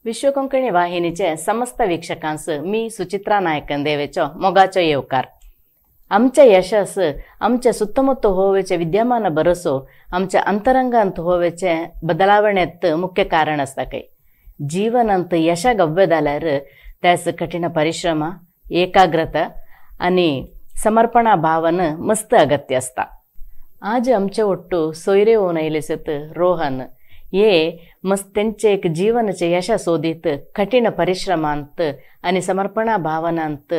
विश्व कोंकणी वाहिनीचे समस्त वीक्षकांस मी सुचित्रा नायकन देवेचो मोगाचो येवकार। आमचे यशस आमचे सुत्तमुत्त होवेचे विद्यमान भरसो आमच्या अंतरंगांत होवेचे बदलावण्यात मुख्य कारण आसता। काय जीवनांत यश गव्य जाल्यार त्यास कठीण परिश्रम, एकाग्रता आणि समर्पणा भावन मस्त अगत्य आसता। आज आमचे ಒಟ್ಟು सोयरे होऊन आयले रोहन ये मस्त तेंचे एक जीवनाचे यश सोदीत कठीण परिश्रमांत आणि समर्पणा भावनांत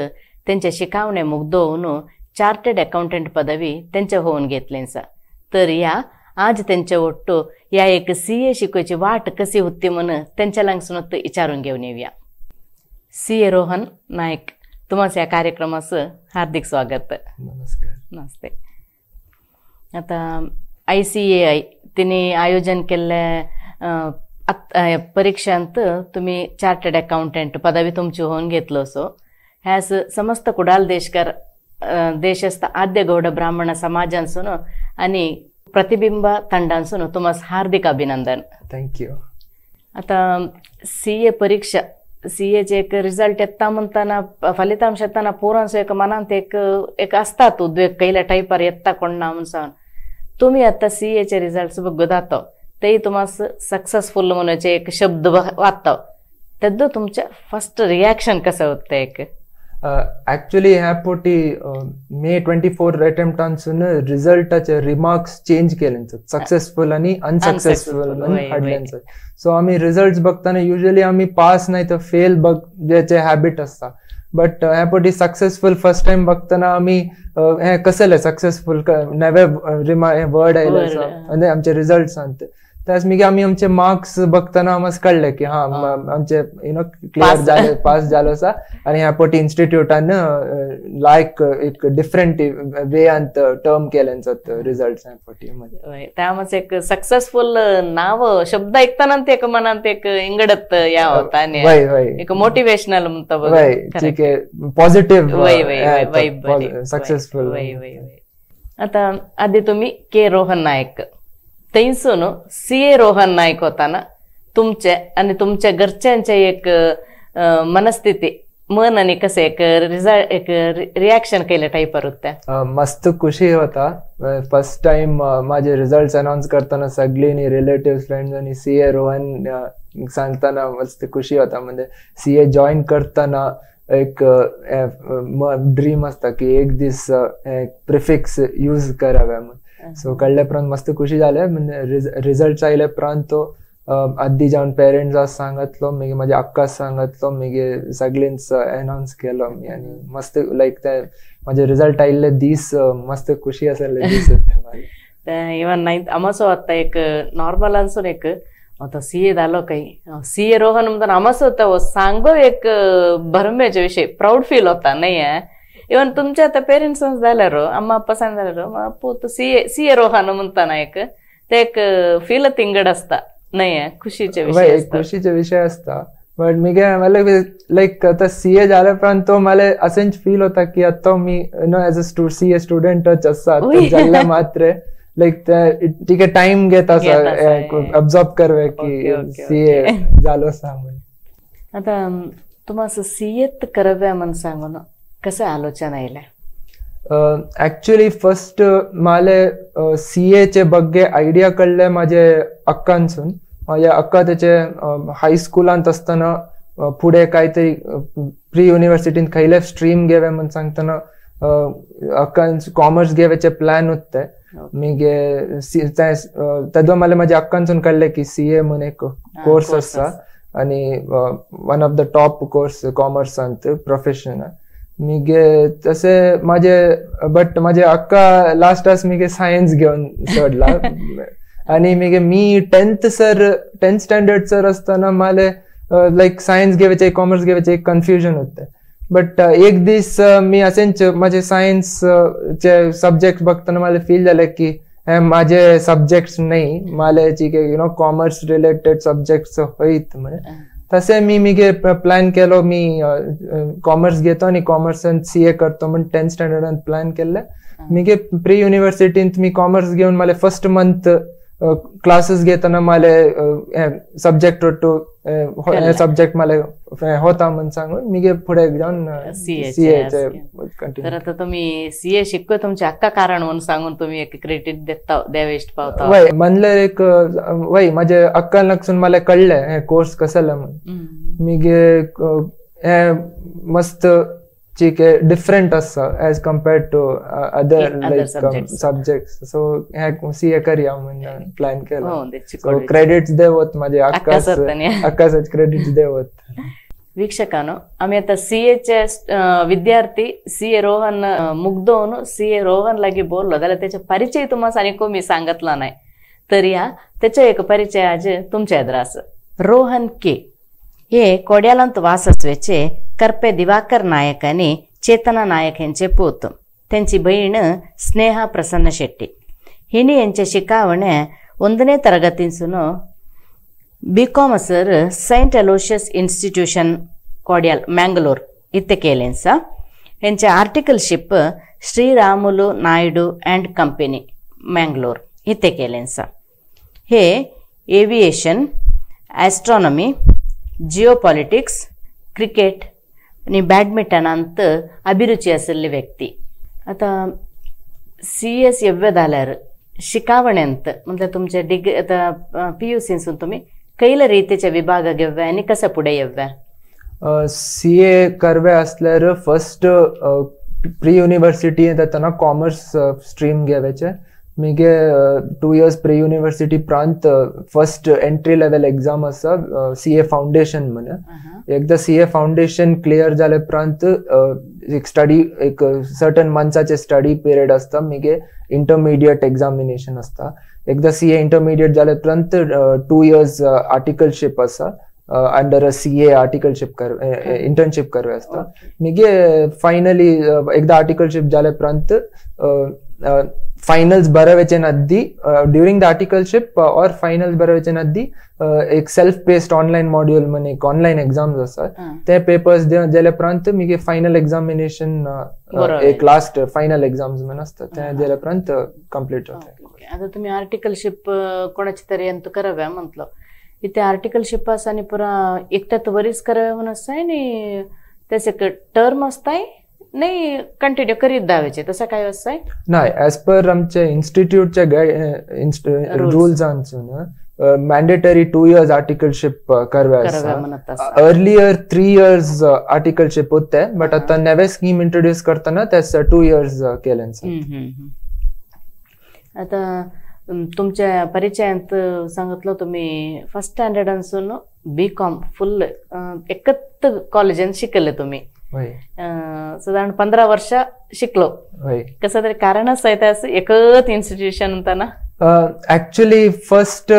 तेंचे शिकावणे मुग्ध होऊन चार्टर्ड अकाउंटंट पदवी तेंचे होऊन घेतलेंसा। तर या आज तेंचे ಒಟ್ಟು या एक सी ए शिकवायची वाट कशी होती म्हणून तेंच्या लागसून विचारून घेऊन येऊया। सी ए रोहन नायक, तुम्हाला या कार्यक्रमाचं हार्दिक स्वागत। नमस्कार। नमस्ते। आता ICAI तिने आयोजन केल्ले परीक्षांत तुम्ही चार्टर्ड अकाउंटंट पदवी तुमची होऊन घेतलो सो ह्यास समस्त कुडाल देशकर देशस्थ आद्य गौड ब्राह्मण समाजांसून आणि प्रतिबिंब ತಂಡಾಂसून तुम्हाला हार्दिक अभिनंदन। Thank you. आता सी ए परीक्षा सी एचे एक रिझल्ट येता म्हणताना फलितांश येताना पोरांचो एक मनांत एक एक असतात उद्वेग कैल्या टायपार येता कोण ना म्हणून सांग। तुम्ही आता सी एचे रिझल्ट बघतो ते तुम्हाला सक्सेसफुल म्हणायचे एक शब्द वाचता तेद्दो तुमच्या फर्स्ट रिॲक्शन कसं होतं? एक ॲक्च्युली ह्या पोटी मे 24 अटेम्प्टांसून रिझल्टाचे रिमार्क्स चेंज केले, सक्सेसफुल आणि अनसक्सेसफुल हाडल्यांचे। सो आमी रिझल्ट बघताना युजली आमी पास नाही तर फेल बघ ज्याचे हॅबिट असता, बट ह्या पोटी सक्सेसफुल फर्स्ट टाइम बघताना आमी हे कसले सक्सेसफुल नवे वर्ड आयले म्हणजे आमचे रिझल्ट सांगते त्यास मागीर आमी आमचे मार्क्स बघताना आमकां कळ्ळें की हा आमचे you know clear जाले, पास जालो आसा आनी ह्या पोटी इन्स्टिट्यूटान लायक एक डिफरंट वेयांत टर्म केले रिझल्ट ह्या पोटी। त्यामध्ये एक सक्सेसफुल नाव शब्द ऐकताना एक मनात एक इंगडत या होता एक मोटिवेशनल म्हणता, ठीक आहे, पॉझिटिव्ह सक्सेसफुल। आता आधी तुम्ही के रोहन नायक थंयसून सी ए रोहन नायक होताना तुमचे आणि तुमच्या घरच्यांचे एक मनस्थिती मन आणि कसे एक रिझल्ट एक रिॲक्शन केले टाईपर होत्या? मस्त खुशी होता। फर्स्ट टाइम माझे रिझल्ट अनाउन्स करताना सगळी रिलेटिव्ह फ्रेंड्स आणि सी ए रोहन सांगताना मस्त खुशी होता। म्हणजे सी ए जॉईन करताना एक ड्रीम असता की एक दीस प्रिफिक्स यूज करावे म्हणून। सो कळ्ळे उपरांत मस्त खुशी जाले। म्हणजे रिझल्ट आयले उपरांत तो आदी जावन पेरंट्साक सांगतलो, मागीर म्हाज्या अक्का सांगतलो, मागीर सगळ्यांच अनाउन्स केलो मी आनी मस्त लायक ते म्हाजे रिझल्ट आयिल्ले दीस मस्त खुशी आसले दीस। इवन नायन्थ आमाचो आतां एक नॉर्मल आन्सून एक आतां सी ए जालो काही सी ए रोहन म्हणून आमाचो तो सांगो एक भरमेचे विषय प्राऊड फील होता नाही। इवन तुमच्या आता पेरेंट्स जाल्यार अम्मा अप्पा सांग जाल्यार पूत सी ए रोहन म्हणताना एक ते एक फील तिंगड असता नाही, खुशीचे विषय खुशीचे विषय असता। बट मगे मला लायक आता सी ए जाल्या उपरांत तो मला असेंच फील होता की आता मी you know as a C A स्टुडंटच आसा जाल्ल्या मात्र लायक ठीक आहे टाइम घेत आसा अब्झॉर्ब करवे की सी ए जालो आसा म्हणून। आता तुम्हाला सी एत करवे म्हणून सांगून कसं आलोचना आयल्या? ॲक्च्युली फर्स्ट माले सी एचे बग्गे आयडिया कळ्ळे म्हाजे अक्कांसून। म्हाज्या अक्का तेचे हायस्कुलांत आसतना फुडें काय तरी प्री युनिवर्सिटीन खंयले स्ट्रीम घेवे म्हूण सांगतना अक्कान कॉमर्स घेवचे प्लॅन होते। मागीर तेदो मला म्हाज्या अक्कांसून कळ्ळें की सी ए म्हूण एक कोर्स आसा आनी one of the top course कॉमर्सांत प्रोफेशनल। मागीर तशें म्हाजे बट म्हाजे अक्का लास्टाक मागीर सायन्स घेवन सोडला आनी मागीर मी टेंथ स्टँडर्ड सर आसतना माले लायक सायन्स घेवचे कॉमर्स घेवचे एक कन्फ्युजन होते। बट एक दीस मी असेंच म्हाजे सायन्सचे सब्जेक्ट बघताना मला फील जालें की हे म्हाजे सब्जेक्ट्स न्हय, माले you know commerce related subjects हयत म्हण। तशें मी मागीर प्लॅन केलो मी कॉमर्स घेतो आनी कॉमर्सान सी ए करतो म्हण टेंथ स्टँडर्डान प्लॅन केल्लें। मागीर प्री युनिवर्सिटींत मी कॉमर्स घेवन माले फर्स्ट मंथ क्लासेस घेतना माले सब्जेक्ट ಒಟ್ಟು सब्जेक्ट मला होता म्हण सांगून मी पुढे जाऊन सीए कंटिन्यू. तर आता तुम्ही सीए शिकवे तुमचे अक्का कारण म्हणून सांगून तुम्ही एक क्रेडिट देता द्यावेस्ट पावता. वय म्हणलं एक वय माझे अक्का नकसून मला कळले हे कोर्स कसला म्हणून मी हे मस्त ठीक आहे डिफरंट आसा as compared to other like subjects. So हे सीए करया म्हणून प्लॅन केला. सो क्रेडिट्स देवत माझे अक्कास अक्कासच क्रेडिट्स देवत. ವೀಕ್ಷಕನು ಆಮಿ आता सीएचे विद्यार्थी सीए रोहन मुग्धोन सीए रोहन लागी बोललो जाल्यार त्याचे परिचय तुम्हाला आनी कमी सांगितला नाही तरी हा त्याचो एक परिचय आज तुमच्या एदरा आसा. रोहन के हे कोड्यालांत वासस्वेचे कर्पे दिवाकर नायक आणि चेतना नायक यांचे पूत. त्यांची बहीण स्नेहा प्रसन्न शेट्टी. हिने यांचे शिकावणे 1ನೇ ತರಗತಿसून BCom sir Saint Aloysius institution Kodial Mangalore इथे केलेंसा. यांचे articleship Sriramulu Naidu and company Mangalore इथे केलेंसा. हे एव्हिएशन, ॲस्ट्रॉनॉमी, जिओपॉलिटिक्स, क्रिकेट आणि बॅडमिंटनांत अभिरुची आशिल्ली व्यक्ती. आता सी एस एव्वे जाल्यार शिकावण्यांत म्हणजे तुमच्या डिग्री आता पी यू सीसून तुम्ही कैला रीतीच्या विभाग घेव्या आनी कसं पुढे येव्या? सी ए करवे असल्यार फर्स्ट प्री युनिव्हर्सिटी जाताना कॉमर्स स्ट्रीम घेवायचे. मागीर 2 इयर्स प्री युनिव्हर्सिटी प्रांत फर्स्ट एंट्री लेवल एग्जाम आसा सी ए फाउंडेशन म्हणून. एकदा सी ए फाउंडेशन क्लियर जाले उपरांत एक स्टडी एक सर्टन मंथ्साचे स्टडी पिरियड आसता. मागीर इंटरमिडिएट एग्जामिनेशन आसता. एकदा सी ए इंटरमिडिएट जाले उपरांत 2 इयर्स आर्टिकलशीप आसा अंडर अ सी ए आर्टिकलशीप कर इंटर्नशीप करवे आसता. मागीर फायनली एकदा आर्टिकलशीप जाले उपरांत फायनल्स बरोवचे नद्दी ड्युरिंग the articleship और फायनल्स बरोवचे नद्दी एक सेल्फ पेस्ड ऑनलायन मॉड्यूल म्हण एक ऑनलायन एक्झाम्स आसा ते पेपर्स दिले उपरांत मागीर फायनल एग्जामिनेशन एक लास्ट फायनल एक्झाम्स म्हण आसता ते दिले उपरांत कंप्लीट जाता. आता तुम्ही आर्टिकलशीप कोणाची तरी अंत कराव्या म्हटलं इथे आर्टिकलशिप आसा आनी पुरा एकट्यात वरीच कराव्या म्हणून आसता आनी त्याचे टर्म आसताय नाही कंटिन्यू करीत दावेचे तसं काय असं नाही. ॲज पर आमचे इन्स्टिट्यूटचे रुल्स आमचे मॅन्डेटरी 2 इयर्स आर्टिकलशिप करवे आसा. अर्लियर 3 इयर्स आर्टिकलशिप होते बट आता नवे स्कीम इंट्रोड्यूस करताना त्यास 2 इयर्स केले. आता तुमच्या परिचयांत सांगितलं तुम्ही फर्स्ट स्टँडर्डांसून बी कॉम फुल एकत्र कॉलेजान शिकले तुम्ही साधारण 15 वर्ष शिकलो. कसं तरी कारणच आहे त्यास एकच इन्स्टिट्यूशन म्हणताना? ऍक्च्युली फर्स्ट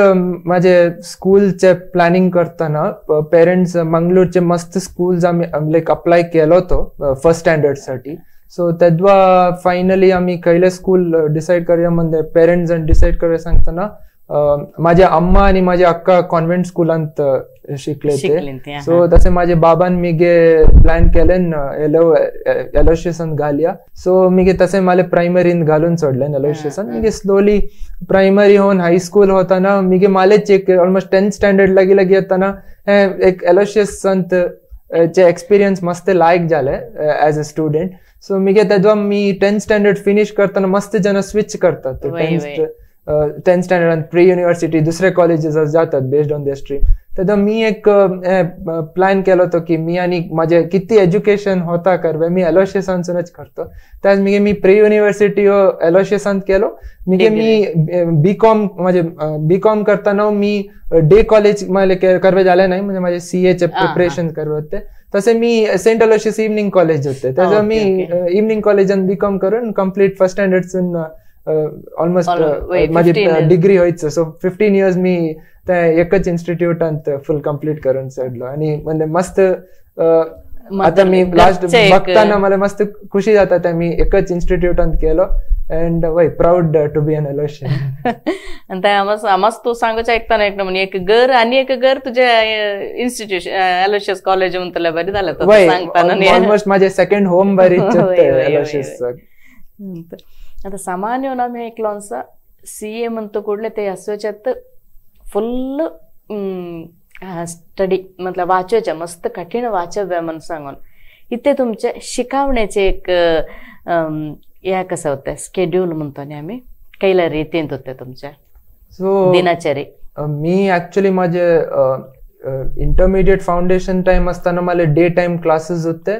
माझे स्कूलचे प्लॅनिंग करताना पेरेंट्स मंगलोरचे मस्त स्कूल्स आम्ही लाईक अप्लाय केलो होतो फर्स्ट स्टँडर्ड साठी. सो तेव्हा फायनली आम्ही खयले स्कूल डिसाईड करूया म्हणजे पेरेंट्स डिसाईड करूया सांगताना माझे अम्मा आणि माझे अक्का कॉन्व्हेंट स्कूलांत शिकले ते. सो तसे माझे बाबान मिगे प्लॅन केले एलोशियसान घालया. सो मिगे तसे मला प्रायमरीन घालून सोडले एलोशियसान. मिगे स्लोली प्रायमरी होऊन हायस्कूल होताना मिगे मालेच एक ऑलमोस्ट 10th standard लागी लागी येताना एक एलोशियसांत चे एक्सपिरियन्स मस्त लायक जाले एज अ स्टुडंट. सो मिगे तेव्हा मी 10th standard finish करताना मस्त जण स्विच करतात 10th standard आणि प्री युनिव्हर्सिटी दुसरे कॉलेजेस जातात बेस्ड ऑन the stream. तेव्हा मी एक प्लॅन केलो होतो की मी आणि माझे किती एज्युकेशन होता करवे मी एलोशियसांसूनच करतो. त्याच मी मी प्री युनिव्हर्सिटी एलोशियसांत केलो. मी मी बी कॉम माझे बी कॉम करताना मी डे कॉलेज मला करवे झाले नाही म्हणजे माझे सी एचे प्रिपरेशन करवे होते. तसे मी सेंट एलोशियस इव्हनिंग कॉलेज होते त्याचा मी इव्हनिंग कॉलेज बी कॉम करून कम्प्लीट फर्स्ट स्टँडर्डसून ऑलमोस्ट माझी डिग्री व्हायचं. सो 15 इयर्स मी त्या एकच इन्स्टिट्यूटांत फुल कंप्लीट करून सोडलो आणि म्हणजे मस्त आता मी लास्ट बघताना मला मस्त खुशी जाता त्या मी एकच इन्स्टिट्यूटांत केलो अँड वय proud to be an Aloysian. आणि आमास तू सांगूच ऐकताना एक म्हणजे एक घर आणि एक घर तुझ्या इन्स्टिट्यूशन एलोशियस कॉलेज म्हणतलं बरी झालं सांगताना ऑलमोस्ट माझे सेकंड होम बरी एलोशियस. आता सामान्य आम्ही ऐकलो सी ए म्हणतो कुठले ते असोच्यात फुल स्टडी मतलब वाचोचे मस्त कठीण वाचव्य म्हणून सांगून इथे तुमचे शिकवण्याचे एक या कसं होतं स्केड्यूल म्हणतो ना आम्ही, कैला रीतीन होते तुमच्या सो दिनचर्या? मी ऍक्च्युली माझे इंटरमिडिएट फाउंडेशन टाइम असताना मला डे टाइम क्लासेस होते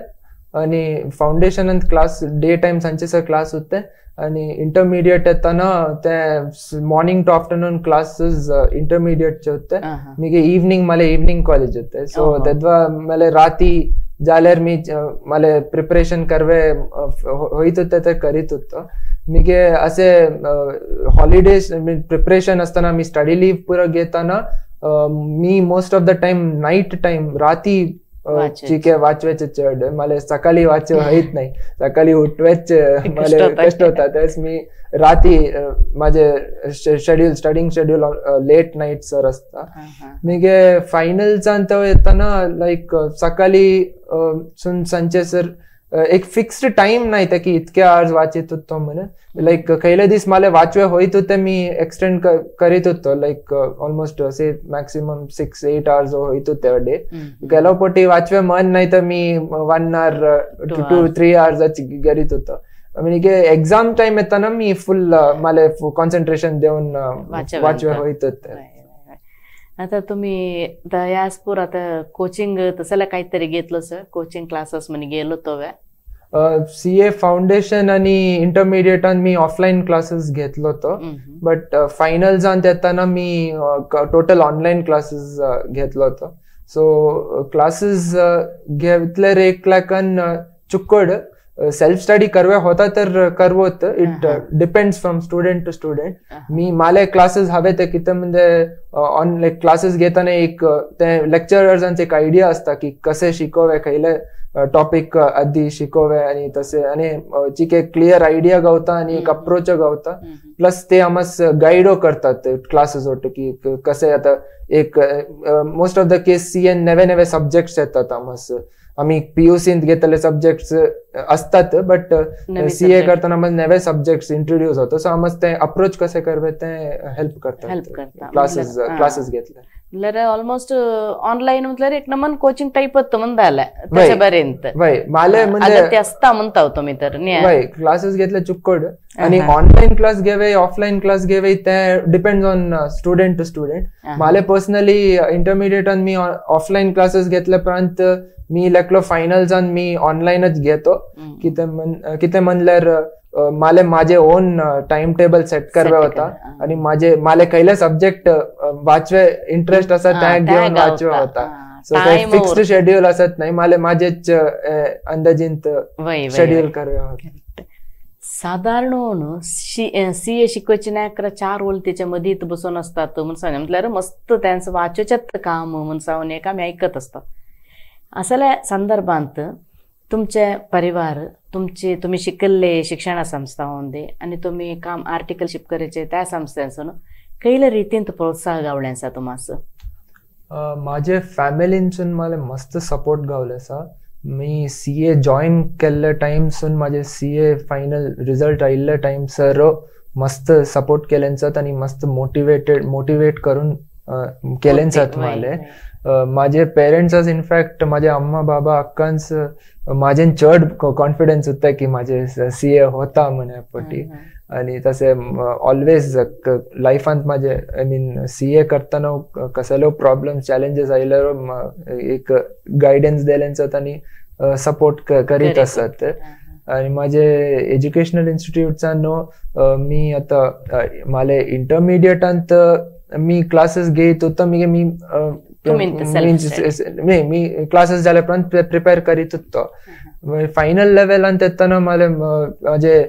आणि फाउंडेशन क्लास डे टाइम सांचे क्लास होते आणि इंटरमिडिएट येताना ते मॉर्निंग टू आफ्टरनून क्लासेस इंटरमिडिएटचे होते. मी इव्हनिंग मला इव्हनिंग कॉलेज होते. सो तेव्हा मला राती जाल्यार मी मला प्रिपरेशन करवे होईत होते तर करीत होतो. मी असे हॉलिडेज प्रिपरेशन असताना मी स्टडी लीव पुरा घेताना मी most of the time night time राती चिके वाचवायचे चढ, मला सकाळी वाचव होईत नाही, सकाळी उठवेच मला कष्ट होता. त्यावेळेस मी राती माझे schedule studying schedule late night sir असता. मी गे फायनलचा येताना लाईक सकाळी सांचे सर एक फिक्स्ड टाइम नाही त्या की इतके आवर्स वाचित होतो म्हणून. लाईक खयले दीस मला वाचवे होईत होते मी एक्सटेंड करीत होतो, लाईक ऑलमोस्ट असे मॅक्सिमम 6-8 आवर्स होईत होते डे. गेलो पोटी वाचवे मन नाही तर मी 1 hour 2-3 hours करीत होतो. म्हणजे एक्झाम टाइम येताना मी फुल मला कॉन्सन्ट्रेशन देऊन वाचवे होईत होते. आता तुम्ही यासपूर आता कोचिंग तसला काहीतरी घेतलं सर, कोचिंग क्लासेस मध्ये गेलो तो? सीए फाउंडेशन आणि इंटरमिडिएट मी ऑफलाईन क्लासेस घेतलो होतो, बट फायनल्स येताना मी टोटल ऑनलाईन क्लासेस घेतलो होतो. सो क्लासेस घेतले एक लाकन चुक्कड सेल्फ स्टडी करवे होता तर करवत, it depends from student to student. मी मला क्लासेस हवे ते किती म्हणजे ऑन लाईक क्लासेस घेताना एक ते लेक्चरर्सांचे एक आयडिया असता की कसे शिकवे, खयले टॉपिक आधी शिकवे आणि तसे, आणि चिके क्लिअर आयडिया गावता आणि एक अप्रोच गावता. प्लस ते आमस गाईडो करतात क्लासेस होते की कसे आता एक most of the case C N नवे नवे सब्जेक्ट्स येतात आमस, आम्ही पीयूसींत घेतले सब्जेक्ट्स असतात बट सीए करताना आम्हाला नवे सब्जेक्ट्स इंट्रोड्यूस होतो. सो आम्हाला ते अप्रोच कसे करवे ते हेल्प करतात क्लासेस क्लासेस घेतले. म्हटल्यार ऑलमोस्ट ऑनलाईन म्हटल्यार एक नमन कोचिंग टाईप होतं म्हणताले त्याच्या पर्यंत माले म्हणजे असता म्हणता तुम्ही तर क्लासेस घेतले चुक्कड. आणि ऑनलाईन क्लास घेवे ऑफलाईन क्लास घेवे ते depends on student to student. Male personally intermediate me offline classes घेतले पर्यंत मी लेकलो फायनल्स मी ऑनलाईनच घेतो. किती म्हणल्यार माले माझे ओन टाइम टेबल सेट करवे होता आणि माझे माले खयले सब्जेक्ट वाचवे इंटरेस्ट असा त्या घेऊन वाचवे होता. सो फिक्स्ड शेड्यूल असत नाही, माले माझेच अंदाजींत शेड्यूल करवे होता. साधारण सी ए शिकवायचे नाही 4 वलतीच्या मध्ये बसून असतात म्हणून सांग म्हटल्यार मस्त त्यांचं वाचोच्यात काम म्हणून सांगून एक आम्ही ऐकत असतो. असल्या संदर्भात तुमचे परिवार तुमचे तुम्ही शिकले शिक्षण संस्था होते आणि तुम्ही काम आर्टिकलशिप करायचे त्या संस्थांसून कैले रीतीन प्रोत्साह गावल्यांचा तुम्हाला? माझे फॅमिलींसून मला मस्त सपोर्ट गावले आसा. मी सी ए जॉईन केल्ले टायमसून माझे सी ए फायनल रिजल्ट आयिल्ले टायम सर मस्त सपोर्ट केलेंचात आणि मस्त मोटिवेट करून केलेंचात माले. माझे पेरेंट्स इनफॅक्ट माझे अम्मा बाबा अक्कांस माझे चड कॉन्फिडन्स होता की माझे सी ए होता म्हणे पटी. आणि तसे ऑलवेज लायफांत माझे I mean सी ए करताना कसलो प्रॉब्लेम चॅलेंजेस आयल्यार एक गायडन्स दिलेंचात आणि सपोर्ट करीत असत. आणि माझे एज्युकेशनल इन्स्टिट्यूट्सान मी आता माले इंटरमिडिएटांत मी क्लासेस घेत होतो. मी मी मी क्लासेस जाल्या उपरांत प्रिपेर करीत होतो. फायनल लेवलांत येताना मला माझे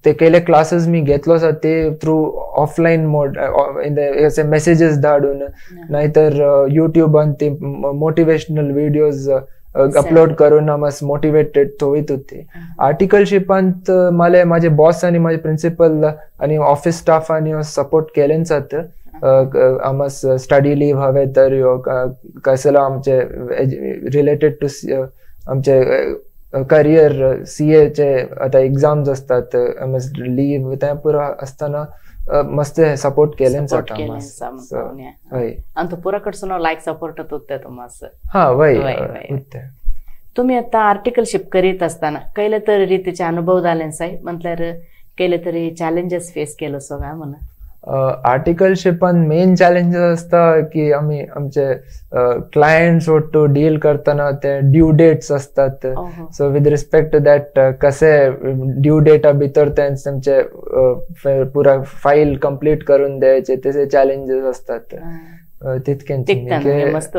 ते केले क्लासेस मी घेतलो आसा ते थ्रू ऑफलाईन मोड असे मेसेजेस धाडून नाहीतर युट्यूबान ते मोटिवेशनल व्हिडिओज अपलोड करून आमस मोटिवेटेड थोईत होते. आर्टिकलशिपांत मला माझे बॉस आणि माझे प्रिन्सिपल आणि ऑफिस स्टाफांनी सपोर्ट केलेंचात. आमस स्टडी लीव हवे तर कसलो आमचे रिलेटेड टू आमचे करियर सी एचे आतां एग्जाम्स असतात, लीव ते पुरो आसतना मस्त सपोर्ट केले सपोर्ट केले. हय, आनी तो पुरा कडसून लायक सपोर्ट होते तुम्हास. हा, वय. तुम्ही आता आर्टिकलशिप करीत असताना कैले तरी रीतीचे अनुभव झाले साहेब, म्हटल्यार केले तरी चॅलेंजेस फेस केलो सो काय म्हणा? आर्टिकलशिपान मेन चॅलेंजेस असता की आमी आमचे क्लायंट्स ಒಟ್ಟು डील करतना ते ड्यू डेट्स असतात. So with respect to that कसे ड्यू डेटा भितर तेंचे पुरा फाईल कंप्लीट करून द्यायचे, तसे चॅलेंजेस असतात. तितकेच. मस्त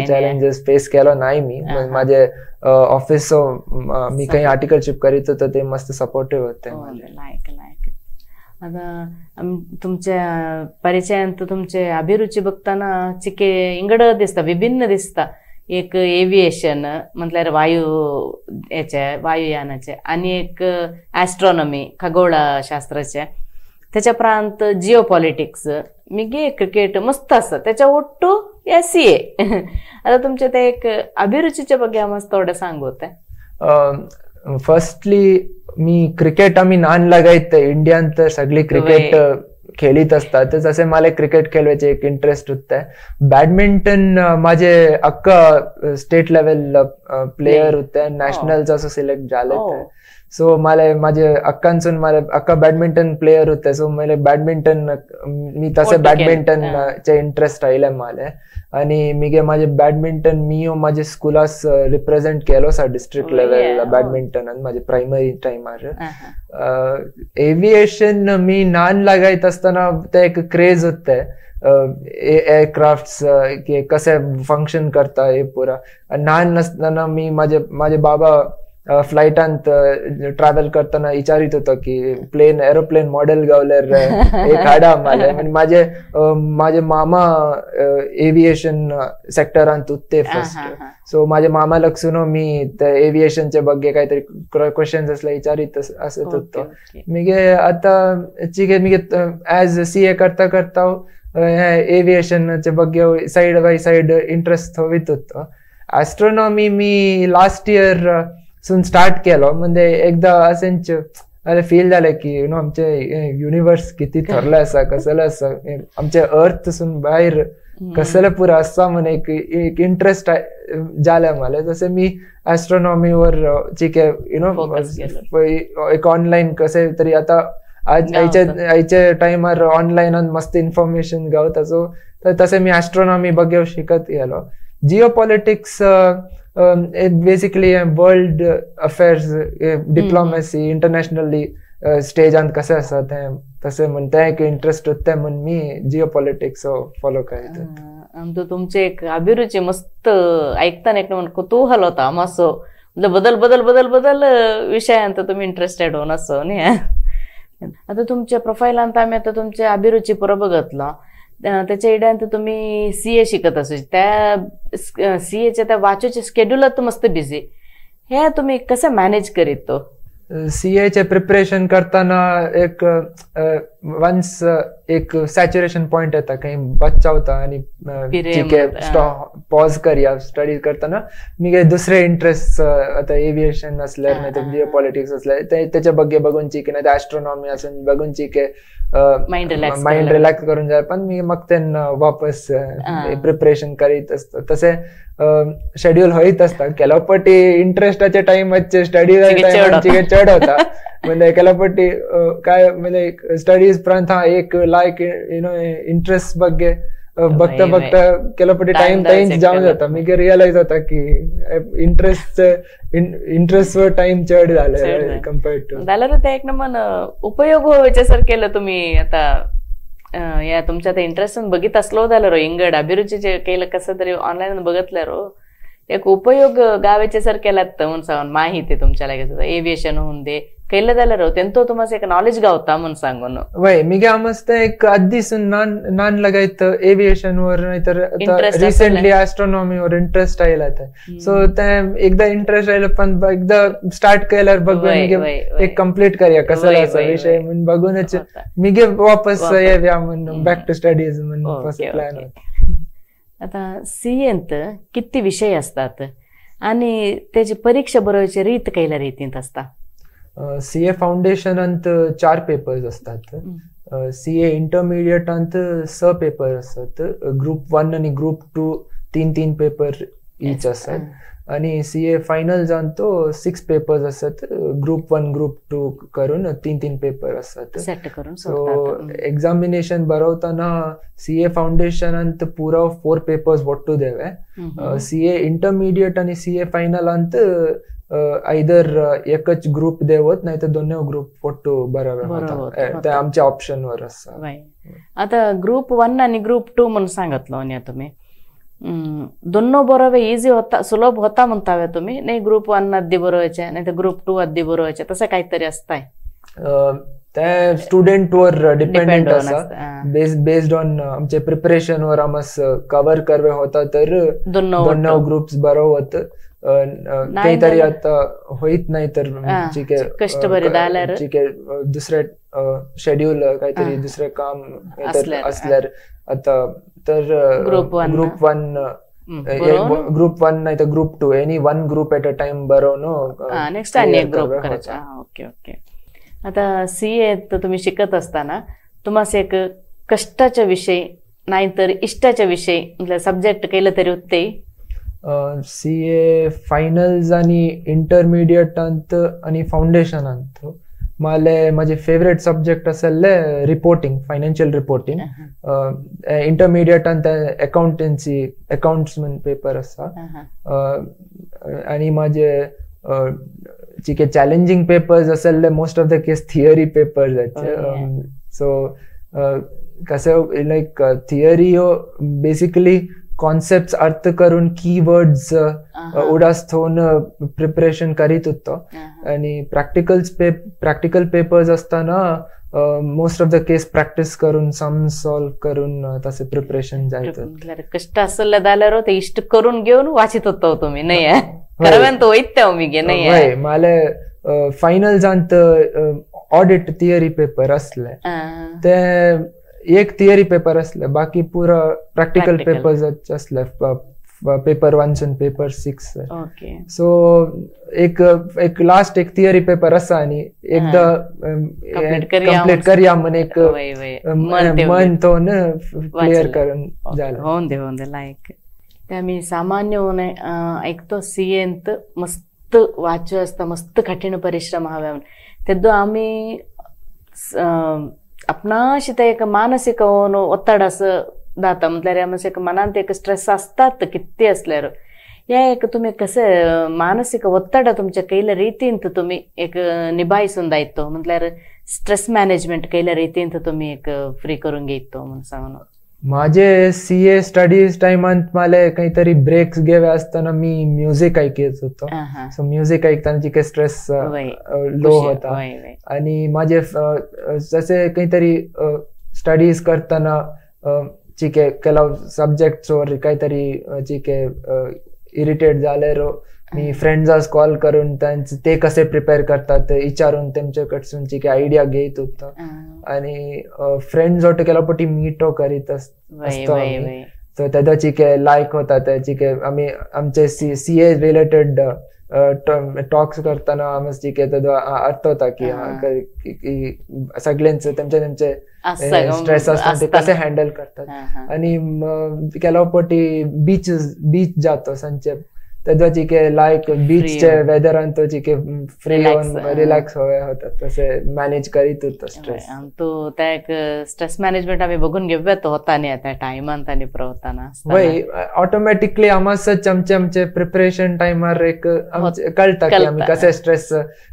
चॅलेंजेस फेस केलो नाही मी. माझे ऑफिस मी काही आर्टिकलशिप करीत होतो ते मस्त सपोर्टिव्ह होते. लायक लायक. आता तुमच्या परिचयांत तुमचे अभिरुची बघताना चिके इंगड दिसता, विभिन्न दिसता. एक एव्हिएशन म्हटल्यार वायू याचे वायुयानाचे, आणि एक ॲस्ट्रॉनॉमी खगोलशास्त्राचे, त्याच्या प्रांत जिओ पॉलिटिक्स, मिगे क्रिकेट मस्त असं त्याच्या ಒಟ್ಟು सी ए. आता तुमच्या ते एक अभिरुचीच्या ಬಗ್ಗೆ मस्त थोडं सांगू. फर्स्टली मी क्रिकेट आम्ही नान लगायत इंडियान तर सगळी क्रिकेट खेळीत असतात, तसे मला क्रिकेट खेळवायचे एक इंटरेस्ट होते. बॅडमिंटन माझे अक्का स्टेट लेवल प्लेयर होते, नॅशनल्स असं सिलेक्ट झाले ते. सो मला माझे अक्कांसून मला अक्का बॅडमिंटन प्लेयर होते, सो मला बॅडमिंटन मी तसे बॅडमिंटनचे इंटरेस्ट आयले मला. आणि मी माझे बॅडमिंटन मी माझे स्कुलास रिप्रेझेंट केलो सा डिस्ट्रिक्ट लेवल बॅडमिंटन माझे प्रायमरी टायमार. एव्हिएशन मी नान लगायत असताना ते एक क्रेज होते एअरक्राफ्ट कसे फंक्शन करता हे पुरा. ल्हान आसतना मी माझे माझे बाबा फ्लायटांत ट्रॅव्हल करताना विचारित होतो की प्लेन एरोप्लेन मॉडेल गावल्यार एक हाडा मला. माझे माझे मामा एव्हिएशन सेक्टरांत होते फर्स्ट, सो माझे मामा लक्षून मी ते एव्हिएशनचे ಬಗ್ಗೆ काहीतरी क्वेश्चन्स असले विचारित असत होतो. मिगे आता चिके मिगे ॲज सी ए करता करता एव्हिएशनचे ಬಗ್ಗೆ साइड बाय साइड इंटरेस्ट होईत होतो. ॲस्ट्रॉनॉमी मी लास्ट इयर सून स्टार्ट केलो, म्हणजे एकदा असेंच अरे फील झालं की you know आमचे युनिवर्स किती थरलं आसा, कसलं आसा, आमचे अर्थ सून भायर कसलं पुरा आसा म्हण एक एक इंटरेस्ट जाले मला. जसे मी ॲस्ट्रॉनॉमीवर चिके you know एक ऑनलाईन कसे तरी आता आज आयच्या टायमार ऑनलायनान मस्त इन्फॉर्मेशन गावता, सो तसे मी ॲस्ट्रॉनॉमी बघेव शिकत गेलो. Geopolitics basically world affairs, diplomacy, internationally स्टेजान कसे आसा तें तशें म्हण तें एक इंटरेस्ट उत्ते म्हण मी जिओ पॉलिटिक्स फॉलो करीत. आमचो तुमचे एक अभिरुची मस्त ऐकताना एक म्हण कुतूहल होता मातसो, म्हणजे बदल बदल बदल बदल विशयांत तुमी इंटरेस्टेड होवन असो न्ही. आता तुमच्या प्रोफायलांत आमी आता तुमचे अभिरुची पुरो बघतलो, त्याच्या इड्यान तुम्ही सी ए शिकत असू, त्या सी एच्या त्या वाचूच्या स्केड्युलात मस्त बिझी, हे तुम्ही कसं मॅनेज करीत तो? सी एचे प्रिपरेशन करताना एक वन्स एक सॅच्युरेशन पॉइंट येता, काही बच्चावता आणि ठीक आहे पॉज करया स्टडी करताना. मी काही दुसरे इंटरेस्ट आता एव्हिएशन असल्यार नाही तर जिओ पॉलिटिक्स असल्यार त्याच्या ಬಗ್ಗೆ बघून चिके, नाही तर ॲस्ट्रॉनॉमी असून बघून चिके माइंड रिलॅक्स करून जाय, पण मी मग त्यांना वापस प्रिपरेशन करीत असतो. तसे शेड्यूल होईत असता. केलापटी इंटरेस्टाचे टाइमाचे स्टडी चढ होता, म्हणजे केलापटी काय म्हणजे स्टडीज प्रांत हा एक लायक you know interest ಬಗ್ಗೆ बघता बघता केलापटी टाइम टाइम जाऊन जाता. मी रिअलाइज होता की इंटरेस्ट इंटरेस्ट वर टाइम चढ झाले कम्पेअर्ड टू. जाल्यार ते एक नंबर उपयोग होवचे केलं तुम्ही आता या तुमच्या ते इंटरेस्ट बघित असलो जाल्यार इंगड अभिरुचीचे केलं कसं तरी ऑनलाईन बघितल्यार एक उपयोग गावाचे सर केलात म्हणून सांगून माहिती तुमच्या लागेच एव्हिएशन होऊन दे केलं जाल्यार तेंतो तुम्हाला एक नॉलेज गावता म्हणून सांगून. वय मी काय मस्त एक आधीसून नान नान लगायत एव्हिएशन वर नाहीतर रिसेंटली ॲस्ट्रॉनॉमी वर इंटरेस्ट आयला. सो ते एकदा इंटरेस्ट आयला पण एकदा स्टार्ट केल्यावर बघून एक कंप्लीट करूया कसं असा विषय म्हणून बघूनच मी गे वापस येऊया म्हणून बॅक टू स्टडीज म्हणून प्लॅन होता. आता सी एंत किती विषय असतात आनी तेजी परीक्षा बरोवची रीत कैल्या रितींत आसता? सी ए फाउंडेशनांत 4 पेपर्स असतात. सी ए इंटरमिडिएटांत 6 पेपर असतात. ग्रुप 1 आणि ग्रुप 2 3-3 पेपर ईच असतात. आणि सी ए फायनल्सांत तो 6 पेपर्स असतात. ग्रुप 1 ग्रुप 2 करून 3-3 पेपर असतात सेट करून. सो एक्झामिनेशन बरवताना सी ए फाउंडेशनांत पुरा 4 पेपर्स ಒಟ್ಟು ದೇವೆ. सी ए इंटरमिडिएट आणि सी ए फायनलांत आयदर एकच ग्रुप देवत नाही तर दोन्ही ग्रुप ಒಟ್ಟು बरोबर होता, ते आमच्या ऑप्शन वर असता. आता ग्रुप 1 आणि ग्रुप 2 म्हणून सांगितलं न्या तुम्ही, दोनों बरोबर इझी होता, सुलभ होता म्हणतावे तुम्ही? नाही ग्रुप 1 अद्दी बरोवायचे नाही तर ग्रुप 2 अद्दी बरोवायचे, तसं काहीतरी असतंय? ते स्टुडंट वर डिपेंडेंट असा, बेस्ड ऑन आमचे प्रिपरेशन वर आमस कव्हर करवे होता तर दोन्ही ग्रुप्स बरोबर. काहीतरी आता होईत नाही तर कष्ट बरे झाल्यावर दुसरे शेड्यूल काहीतरी दुसरे काम असल्यावर आता तर ग्रुप 1 ग्रुप 1 नाही तर group 2 any one group at a time बरोबर नेक्स्ट आणि एक ग्रुप करायचा. Okay okay. आता सी ए तुम्ही शिकत असताना तुम्हाला एक कष्टाच्या विषयी नाहीतर इष्टाच्या विषयी म्हणजे सब्जेक्ट केलं तरी होते? सी ए फायनल्स आणि इंटरमिडिएटांत आणि फाउंडेशनांत माले माझे फेवरेट सब्जेक्ट असले रिपोर्टिंग, फायनान्शियल रिपोर्टिंग. इंटरमिडिएटांत अकाउंटन्सी, अकाउंट्स म्हण पेपर आसा. आणि माझे चिके चॅलेंजिंग पेपर्स असले most of the case theory papers. So कसे लायक थियरी हो बेसिकली कॉन्सेप्ट अर्थ करून कीवर्ड्स उडास थोन प्रिपरेशन करीत होतो. आणि प्रॅक्टिकल पेपर्स असताना most of the case practice करून सम सॉल्व करून तसे प्रिपरेशन जायचं. कष्ट असले जाल्यार ते इष्ट करून घेऊन वाचित होतो तुम्ही नाही? करवेन तो वैत्य मी घे नाही. माले फायनल्सांत ऑडिट थियरी पेपर असले, ते एक थियरी पेपर असले, बाकी पुरा प्रॅक्टिकल पेपर्स असले, पेपर 1 आणि पेपर 6. सो एक एक लास्ट एक थियरी पेपर असा आणि एकदा कंप्लीट करया म्हण एक मन तो क्लिअर करून झालं. होऊन दे होऊन दे लायक. ते आम्ही सामान्य होऊन ऐकतो सी एंत मस्त वाचू असता, मस्त कठीण परिश्रम हवे तेद्दो आम्ही आपणाशी ते एक मानसिक ಒತ್ತಡ जाता म्हटल्यार एक मनांत एक स्ट्रेस असतात किती असल्यार या एक तुम्ही कसे मानसिक ಒತ್ತಡ तुमच्या कैल्या रीतींत तुम्ही एक निभाಯಿसून दायतो म्हटल्यार स्ट्रेस मॅनेजमेंट कैल्या रीतींत तुम्ही एक फ्री करून घेतो म्हणून सांगून. माझे सी ए स्टडीज टायमांत माले काहीतरी ब्रेक्स घेवे असताना मी म्युझिक ऐकत होतो. सो म्युझिक ऐकताना जिके स्ट्रेस लो होता. आणि माझे जसे काहीतरी स्टडीज करताना चिके ಕೆಲವು सब्जेक्ट्स वर काहीतरी चिके इरिटेट झाल्यार मी फ्रेंड्साक कॉल करून त्यांचे ते कसे प्रिपेअर करतात ते विचारून त्यांच्याकडसून चिके आयडिया घेत होतो. आणि फ्रेंड्स ಒಟ್ಟು ಕೆಲವು ಪಟ್ಟಿ मीटो करीत असतो. सो तेदो चिके लायक होता ते चिके आम्ही आमचे सी ए रिलेटेड टॉक्स करताना आमचे चिके तेदो अर्थ होता की सगळ्यांचे त्यांचे त्यांचे स्ट्रेस असतात ते कसे हँडल करतात. आणि ಕೆಲವು पटी बीच बीच जातो संचे तेदो चिके लायक बीचचे वेदरांत चिके फ्री रिलॅक्स होय होता तसे मॅनेज करीत होतो स्ट्रेस. तो त्या एक स्ट्रेस मॅनेजमेंट आम्ही बघून घेऊया होता नाही त्या टायमान आणि प्रवताना वय ऑटोमॅटिकली आमासच आमचे आमचे प्रिपरेशन टायमार एक कळता की आम्ही कसे स्ट्रेस.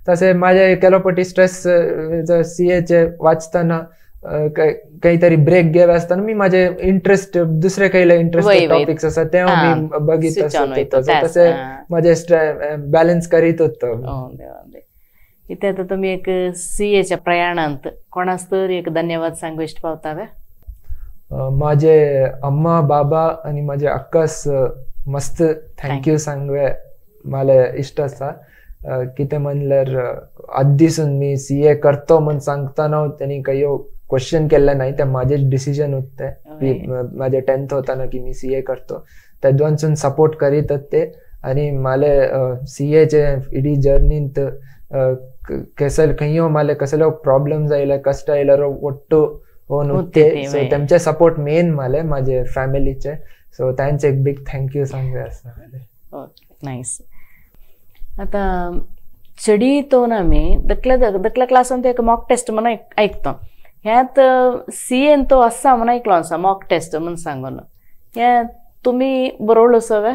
तसे माझ्या ಕೆಲವು पटी स्ट्रेस सी एचे वाचताना काहीतरी ब्रेक घेवे असताना मी माझे इंटरेस्ट दुसरे काही इंटरेस्ट टॉपिक्स असतात ते मी बघित असतो, तसे माझे बॅलन्स करीत होतो. इथे आता तुम्ही एक सी एच्या प्रयाणांत कोणास तर एक धन्यवाद सांगू इष्ट पावतावे? माझे अम्मा बाबा आणि माझे अक्कास मस्त thank you सांगवे मला इष्ट असा. कितें म्हणल्यार आदीसून मी सी ए करतो म्हण सांगताना त्यांनी काही क्वेश्चन केले नाही, ते माझे डिसिजन होते माझे 10th होताना की मी सी ए करतो, तेदवानसून सपोर्ट करीत ते. आनी माले सी एचे इडी जर्नींत कसल खंयो माले कसलो प्रॉब्लम्स आयले कश्ट आयल्यार ಒಟ್ಟು उत्ते, सो तेमचे सपोर्ट मेन माले माझे फॅमिलीचे, सो तांचे एक बिग thank you सांगू आसा. Okay nice. आतां चडी तोन आमी दकल्या दकल्या क्लासान एक मॉक टेस्ट म्हणून आयकतो, ह्यात सी एन तो आसा म्हणून आयकलो आसा मॉक टेस्ट म्हणून सांगून, हे तुमी बरोवलो सवे?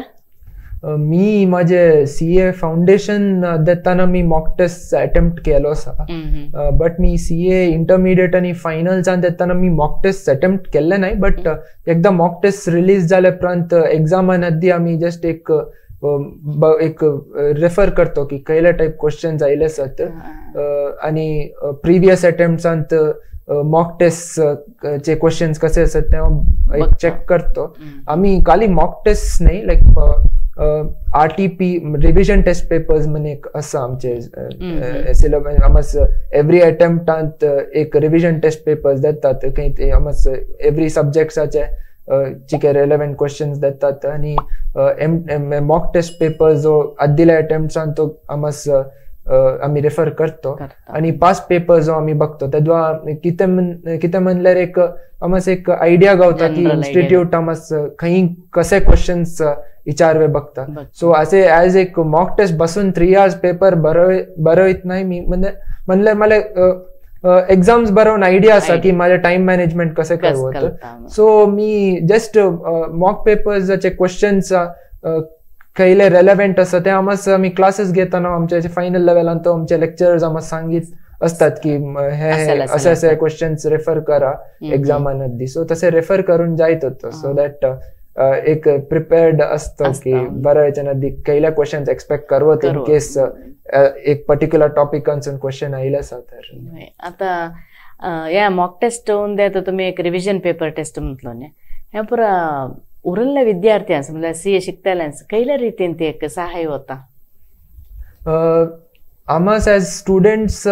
मी माझे सी ए फाउंडेशन देताना मी मॉक टेस्ट अटेम्प्ट केलो आसा, बट मी सी ए इंटरमिडिएट आनी फायनल्सान देताना मी मॉक टेस्ट अटेम्प्ट केल्ले नाही. बट एकदा मॉक टेस्ट रिलीज जाले उपरांत एग्जामान आदी आमी जस्ट एक एक रेफर करतो की खयले टायप क्वेश्चन्स आयले आसात आनी प्रिवियस अटेम्प्ट्सांत मॉक टेस्ट चे क्वेश्चन्स कसे आसात ते हांव एक चॅक करतो. आमी खाली मॉक टेस्ट न्ही, like R T P revision test papers म्हण एक आसा आमचे सिलेबस, आमस एवरी अटेम्प्टांत एक रिविजन टेस्ट पेपर्स देतात, खंय ते आमस एवरी सब्जेक्ट्साचे चिके रेलेवंट क्वेश्चन्स देतात आनी मॉक टेस्ट पेपर्स जो आदल्या अटेम्प्ट्सान तो आमस आमी रेफर करतो आनी पास्ट पेपर्स जो आमी बघतो तेदवा कितें म्हणल्यार एक आमस एक आयडिया गावता की इन्स्टिट्यूट आमस खंय कसे क्वेश्चन्स विचारवे बघता. सो असे ॲज एक मॉक टेस्ट बसून 3 आवर्स पेपर बरयत नाही मी, म्हणल्यार मला एक्झाम्स बरोवन आयडिया आसा की माझे टाइम मॅनेजमेंट कशें करवत. सो मी जस्ट मॉक पेपर्साचे क्वेश्चन्स खयले रेलेवंट आसा ते आमस आमी क्लासेस घेतना आमचे फायनल लेवलान तो आमचे लेक्चरर्स आमस सांगीत असतात की हे असे असे क्वेश्चन्स रेफर करा एक्झामान आदी. सो तसे रेफर करून जायत होतो, सो that एक प्रिपेअर्ड असतो की बरोवच्या आदी खयले क्वेश्चन्स एक्सपेक्ट करवत इन केस एक पर्टिक्युलर टॉपिकांसून क्वेश्चन आयले आसा तर. आतां ह्या मॉक टेस्ट उंदे आतां तुमी एक रिविजन पेपर टेस्ट म्हटलो न्ही, हें पुरा उरल्ल्या विद्यार्थ्यांक म्हणल्यार सी ए शिकतल्यांक खयल्या रितीन ते एक सहाय वता? आमस एज स्टुडंट्स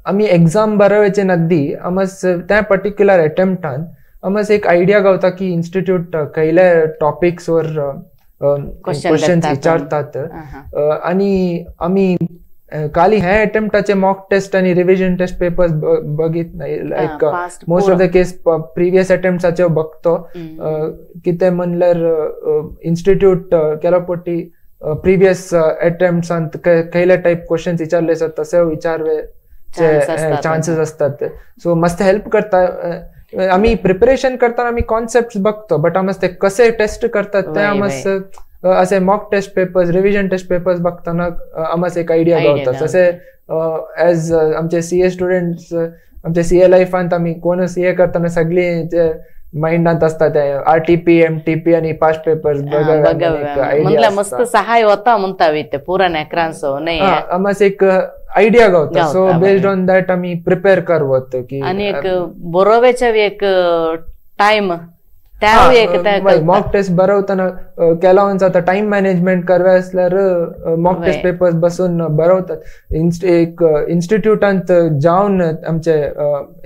आमी एक्झाम बरोवचे नद्दी आमस त्या पर्टिक्युलर अटेम्प्टान आमस एक आयडिया गावता की इन्स्टिट्यूट खयले टॉपिक्स वर क्वेश्चन्स विचारतात आनी आमी खाली हे अटेम्प्टाचे मॉक टेस्ट आनी रिविजन टेस्ट पेपर्स बघित नाही, like most of the case previous अटेम्प्ट्साचे बघतो. कितें म्हणल्यार इन्स्टिट्यूट केलो पटी प्रिवियस अटेम्प्ट्सांत खयले टायप क्वेश्चन्स विचारले आसात तसे विचारवे चान्सेस असतात. सो मस्त हेल्प करता. आमी प्रिपरेशन करताना आमी कॉन्सेप्ट बघतो, बट आमस ते कसे टेस्ट करतात ते आमस असे mock test papers revision test papers बघताना आमस एक आयडिया गावता. तसे एज आमचे सी ए स्टुडंट्स आमचे सी ए लायफांत आमी कोण सी ए करताना सगळी माइंडांत असता ते R T P M T P आनी पास्ट पेपर्स म्हणल्यार मस्त सहाय वता म्हणटा ते पुरा नेकरांचो न्ही, आमस एक आयडिया गावता. सो बेस्ड ऑन that आमी प्रिपेर करवत की आनी एक बरोवच्या एक टायम मॉक टेस्ट बरवताना केला आता टाइम मॅनेजमेंट करवे असल्यार मॉक टेस्ट पेपर्स बसून बरवतात. एक इन्स्टिट्यूटांत जावन आमचे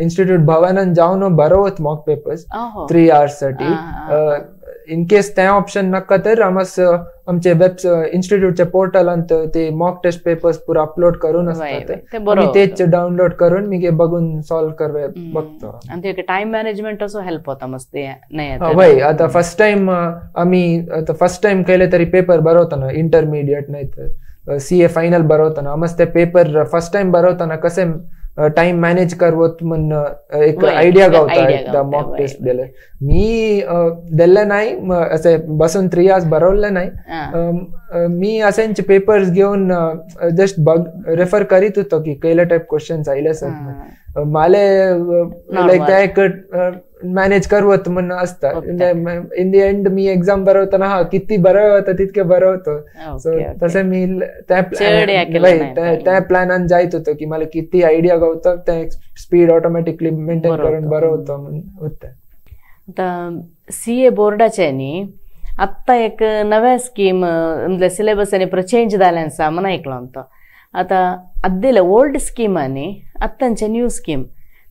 इन्स्टिट्यूट भवनान जावन बरवत मॉक पेपर्स 3 आवर्स साठी. इन केस ते ऑप्शन नाका तर आमस आमचे वेब इन्स्टिट्यूटच्या पोर्टलांत ते मॉक टेस्ट पेपर्स पुरा अपलोड करून असतात, आमी तेच डाउनलोड करून मी बघून सॉल्व करवे बघतो. आनी ते टाइम मॅनेजमेंट असो हेल्प होता मस्त. वय आता फर्स्ट टाइम आमी आता फर्स्ट टाइम केले तरी पेपर बरवताना इंटरमिडिएट नाही तर सी ए फायनल बरवताना आमस ते पेपर फर्स्ट टाइम बरवताना कसे टाइम मॅनेज करवत म्हण एक आयडिया गावता एकदा मॉक टेस्ट दिले. मी दिले नाही असे बसून 3 आवर्स बरवले नाही, मी असेंच पेपर्स घेऊन जस्ट बघ रेफर करीत होतो की खयले टायप क्वेश्चन्स आयले आसात माले लायक ते एक मॅनेज करवत म्हण असता. In the end me exam बरवताना हा किती बरवता तितके बरवतो. सो तसे मी त्या प्लॅनान जायत होतो की मला किती आयडिया गावता ते स्पीड ऑटोमॅटिकली मेंटेन करून बरवतो म्हण होता. आतां सी ए बोर्डाचे न्ही आत्तां एक नव्या स्कीम म्हणजे सिलेबस आनी पुरो चेंज जालें आसा म्हण आयकलो तो. आतां आदले ओल्ड स्कीम आनी आतांचे न्यू स्कीम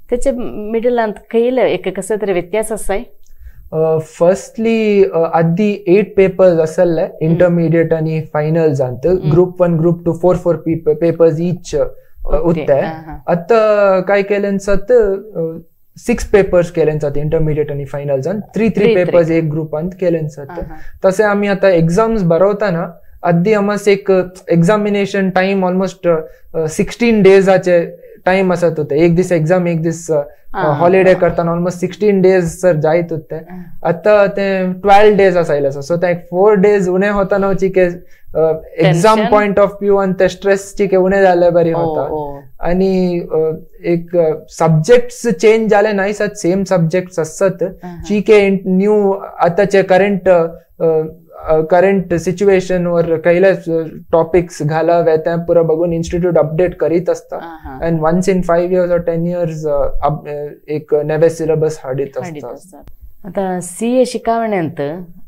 त्याच्या मिडलांत खयले एक कसो तरी व्यत्यास आसाय? फर्स्टली आदी 8 पेपर्स असले इंटरमिडिएट आणि फायनल्स अंत group 1 group 2 4 4 papers each उत्ते. आता काय केले सत 6 पेपर्स केले जात इंटरमिडिएट आणि फायनल्स आणि 3 3 पेपर्स एक ग्रुप अंत केले जात. तसे आम्ही आता एक्झाम्स बरवताना आधी आम्हाला एक एक्झामिनेशन टाइम ऑलमोस्ट 16 डेजाचे टाइम असत होते. एक दीस एक्झाम एक दीस हॉलिडे करताना ऑलमोस्ट 16 डेज सर जायत होते. आता ते 12 डेज असायला आसा. सो ते 4 डेज उणे होता चिके एक्झाम पॉइंट ऑफ व्यू आणि ते स्ट्रेस चिके उणे जाले बरी होता. आणि एक सब्जेक्ट्स चेंज जाले नाही सत, सेम सब्जेक्ट्स असत चिके न्यू आताचे करंट करंट सिच्युएशन वर कैले टॉपिक्स घालावे ते पुरा बघून इन्स्टिट्यूट अपडेट करीत असता. And once in 5 years or 10 years एक नवे सिलेबस हाडीत असता. आता सी ए शिकावण्यांत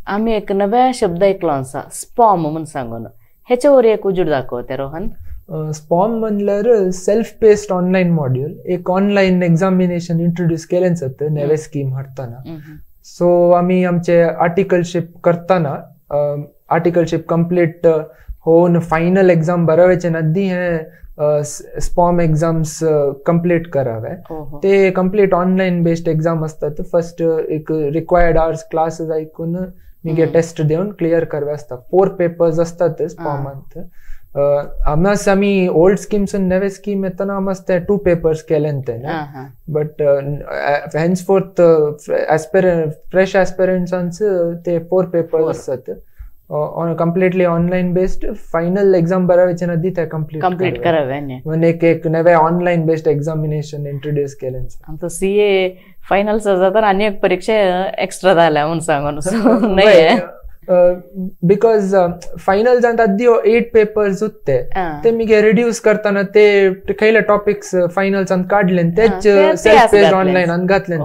आम्ही एक नव्या शब्द ऐकलो आसा स्पॉम म्हणून सांगून, ह्याच्यावर एक उजूड दाखवते रोहन. स्पॉम म्हणल्यार सेल्फ पेस्ड ऑनलायन मॉड्यूल, एक ऑनलायन एक्झामिनेशन इंट्रोड्यूस केलें जाता नवे स्कीम हाडटना. सो आमी आमचे आर्टिकलशीप करतना आर्टिकलशीप कंप्लीट होऊन फायनल एक्झाम बरोवचे नदी हे स्पॉम एक्झाम्स कंप्लीट करावे. ते कंप्लीट ऑनलायन बेस्ड एक्झाम असतात. फर्स्ट एक रिक्वायर्ड आवर्स क्लासेस ऐकून निगे टेस्ट देऊन क्लिअर करावे असतात. 4 पेपर्स असतात स्पॉमांत. आमस आमी ओल्ड स्कीम्स नवे स्कीम येतना आमस ते 2 पेपर्स केले ते, बट हेन्सफोर्थ फ्रेश एस्पिरंट्सांच ते 4 पेपर्स असतात. Completely online based final exam बरोवचे नदी ते कंप्लीट करावे. म्हणजे एक एक नवे ऑनलायन बेस्ड एक्झामिनेशन इंट्रोड्यूस केले. आमचो सी ए फायनल जाता आनी एक परीक्षा एक्स्ट्रा जाल्या म्हणून सांगून नाही, because finals आदी 8 पेपर्स होते ते मी रिड्यूस करताना ते खयले टॉपिक्स फायनल्स काढले तेच सेल्फ बेस्ड ऑनलायन घातले.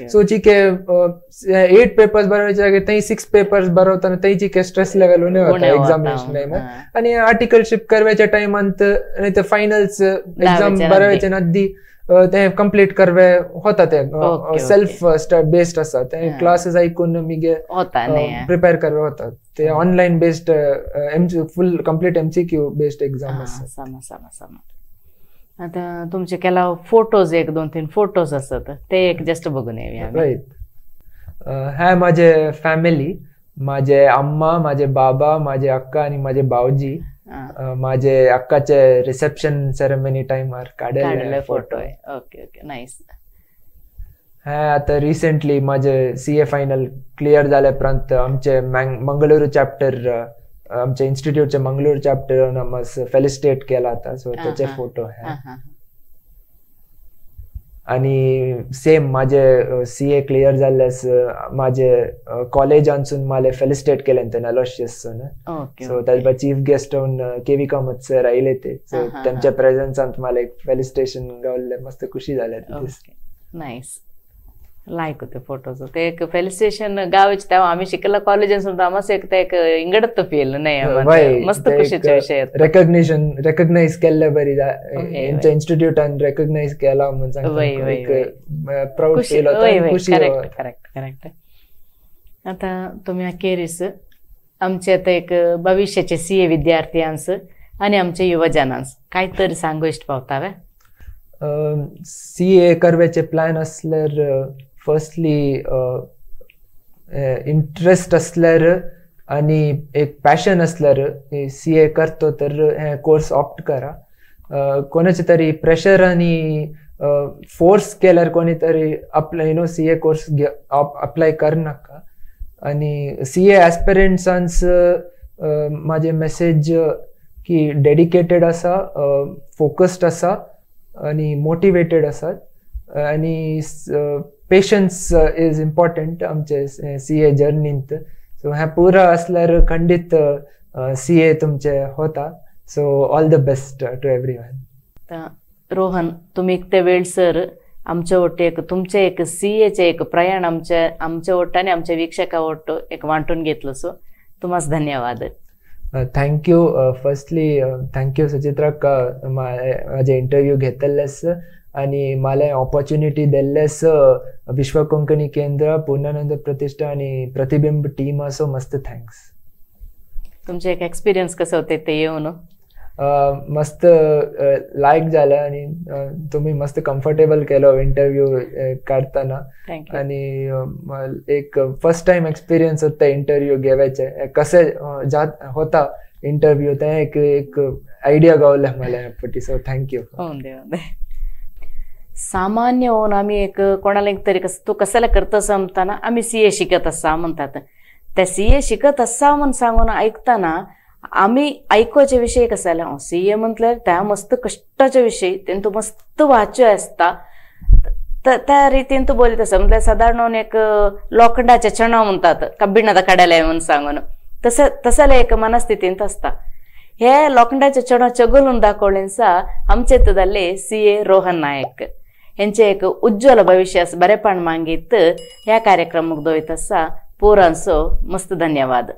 सो चिके 8 पेपर्स बरोवचे जागे थंय 6 पेपर्स बरोवताना थंय चिके स्ट्रेस लेवल उणे वता एक्झामिनेशन टायमार. आनी आर्टिकलशीप करवेच्या टायमांत नाही तर फायनल्स एक्झाम बरोवचे नदी ते कंप्लीट करवे होता. ते सेल्फ बेस्ड आसा, ते क्लासेस ऐकून मिगे प्रिपेअर करवे होता. ते online based full complete MCQ based exam आसा. समा समा समा. आता तुमचे केला फोटोज 1 2 3 फोटोज असत ते एक जस्ट बघून येऊया. राईट, ह्या माझे फॅमिली, माझे अम्मा, माझे बाबा, माझे अक्का आणि माझे भाऊजी. माझे अक्काचे रिसेप्शन सेरेमनी टाइमार काढलेले फोटो. Okay okay, nice. हा आता रिसेंटली माझे सी ए फायनल क्लिअर जाले उपरांत आमचे मंगळुरू चॅप्टर, आमचे इन्स्टिट्यूटचे मंगळूर चॅप्टर आमस फेलिसिटेट केला आता. सो त्याचे फोटो आहे. आणि सेम माझे सी ए क्लिअर जाल्ल्यास माझे कॉलेजांसून मला फेलिसिटेट केले ते अलोशियस. सो ताजे chief guest K V Kamat sir आयले ते, सो त्यांच्या प्रेझेन्सांत मला एक फेलिसिटेशन गावले, मस्त खुशी जाले. नाईस, लायक होते फोटोज. ते एक फेलिसिटेशन गावचे तेव्हा आम्ही शिकला कॉलेजांसून आम्हाला एक ते एक इंगडत फील नाही, मस्त खुशीचे विषय. रेकग्निशन रेकग्नाइज केल्ले बरी, आमच्या इन्स्टिट्यूटान रेकग्नाइज केला म्हणून प्राऊड फील होता, खुशी. Correct correct correct. आता तुम्ही अखेरीस आमचे आता एक भविष्याचे सी ए विद्यार्थ्यांस आणि आमचे युवजनांस काहीतरी सांगू इष्ट पावतावे? सी ए करवेचे प्लॅन असल्यार फर्स्टली इंट्रस्ट असल्यार आणि एक पॅशन असल्यार सी ए करतो तर हे कोर्स ऑप्ट करा. कोणाचे तरी प्रेशर आणि फोर्स केल्यार कोणी तरी apply you know C A course apply कर नाका. आणि सी ए एस्पिरंट्सांस माझे मेसेज की डेडिकेटेड आसा, फोकस्ड आसा आणि मोटिवेटेड आसात आणि पेशन्स is important आमचे सी ए जर्नींत. सो हें पुरा असल्यार खंडीत सी ए तुमचे होता. So all the best to everyone. Rohan, तुम्ही इतके वेळ सर आमच्या ಒಟ್ಟು एक तुमचे एक सी एचे एक प्रयाण आमच्या आमच्या ಒಟ್ಟು आणि आमच्या वीक्षका ಒಟ್ಟು एक वांटून घेतलं, सो तुम्हाला धन्यवाद. Thank you. Firstly thank you सुचित्राक माझे इंटरव्यू घेतलेस आणि मला ऑपॉर्च्युनिटी दिल्लेस विश्व कोंकणी केंद्र, पूर्णानंद प्रतिष्ठा आणि प्रतिबिंब टीम असो मस्त thanks. तुमचे एक एक्सपिरियन्स कसं होते ते येऊन? मस्त लायक झालं आणि तुम्ही मस्त कम्फर्टेबल केलं इंटरव्ह्यू काढताना. आणि एक फर्स्ट टाइम एक्सपिरियन्स होता इंटरव्ह्यू घेवायचे, कसे जात होता इंटरव्ह्यू ते एक एक आयडिया गावला मला यापटी. So thank you. होऊन दे. सामान्य होऊन आम्ही एक कोणाला एक तरी कसं तू कशाला करतस म्हणताना आम्ही सीए शिकत असा म्हणतात. त्या सीए शिकत असा म्हणून सांगून ऐकताना आम्ही ऐकवायचे विषय कसायला सीए म्हटल्यार त्या मस्त कष्टाचे विषय तेंतू मस्त वाचो असता त्या रितीन तू बोलत आसा. म्हटल्यार सादारण एक लोखंडाचे चणा म्हणतात कब्बिणादा कडेले म्हणून सांगून तसं तसले एक मनस्थितींत असता. हे लोखंडाचे चणो चगलून दाखवलेंसा आमचे जाल्ले सीए रोहन नायक हेंचे एक उज्ज्वल भविष्य बरेपण मागीत ह्या कार्यक्रमाक दोयत आसा. पोरांचो मस्त धन्यवाद.